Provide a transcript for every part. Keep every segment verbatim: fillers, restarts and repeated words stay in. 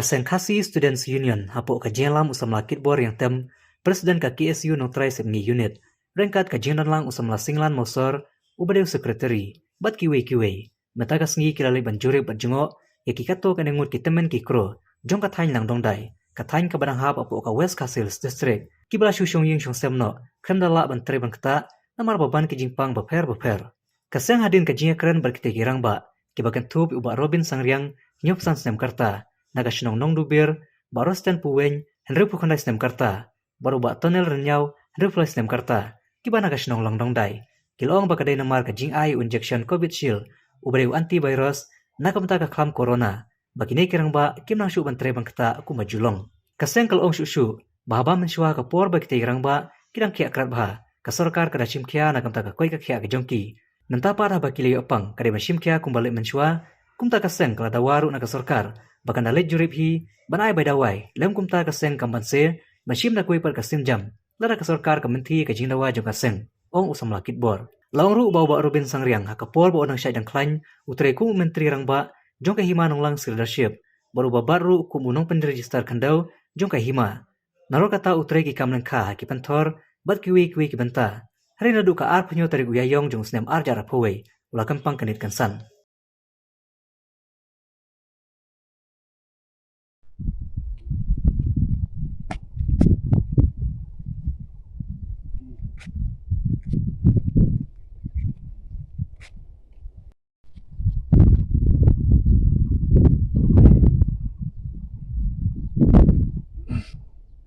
Ka seng Khasi Students Union hapoh ka jingïalam u samla Kitbor Riangtem, President ka K S U Nongtrai Sepngi Unit, ryngkat ka jingdonlang u samla Singlan Mawsor, uba dei u Secretary, bad kiwei kiwei. Mynta ka sngi ki la leit ban jurip bad jngoh ïa ki katto katne ngut ki tymmen ki kro jong ka thaiñ Langdongdai, ka thaiñ kaba dang hap hapoh ka West Khasi Hills District, kiba la shu shong ïing shong sem noh, khlem da lah ban trei ban ktah namar ba ban ki jingpang bapher bapher. Ka seng hadien ka jingïakren bad kitei ki rangbah, kiba kynthup ïa u Bah Robin Sangriang, hynñiewphew san snem ka rta, na ka shnong Nongdubir, Bah Rosten Puwein, hynriewphew khyndai snem ka rta, bad u Bah Tonel Rynñiaw, hynriewphew lai snem ka rta, kiba na ka shnong Langdongdai. Ki la ong ba ka dei namar ka jingai u injection Covishield, uba dei u antivirus, na ka bynta ka khlam corona, ba kine ki rangbah kim nang shuh ban trei ban ktah kumba ju long. Ka seng ka la ong shuh shuh ba haba mynshuwa ka por ba kitei ki rangbah ki dang khiah krad bha, ka sorkar ka da shim khia na ka bynta ka koit ka khiah ka jong ki. Mynta pat haba ki la ïoh pang, ka dei ban shim khia kumba leit mynshuwa. Kumta ka seng ka la dawa ruh na ka sorkar ba kan da leit jurip hi ban ai bai dawai. Lem kumta ka seng kam banse ban shim da kawei pat ka sienjam lada ka sorkar ka mynthi ïa ka jingdawa jong ka seng, ong u samla Kitbor. La ong ruh ba u Bah Robin Sangriang, ha ka por ba u dang shait dang khlaiñ, u trei kum u Myntri Rangbah jong ka Hima Nonglang Sri Leadership, bad uba bat ruh kum u nongpynregister khyndew jong ka hima. Nalor kata u trei ki kam lyngkha ha ki pynthor bad kiwei kiwei ki bynta. Hynrei naduh ka arphew hynñiew tarik u Ïaïong jong u snem ar hajar arphew wei, u la kynpang kynit kynsan.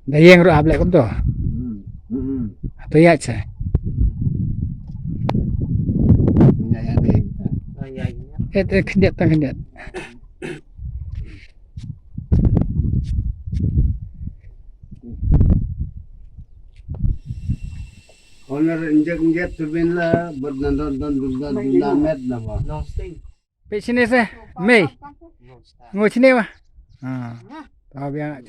Da ïeng ruh ap leh kumto. Hmm. Hmm. To ïaid sa. Ïaid, ïaid, ïaid. Eh, eh, khyndiat tang khyndiat. Honor injek injek tu bin la bad nan don don don don don met na ba. Pe sini se, mei. Ngo sini ba. Ha. Ta biang.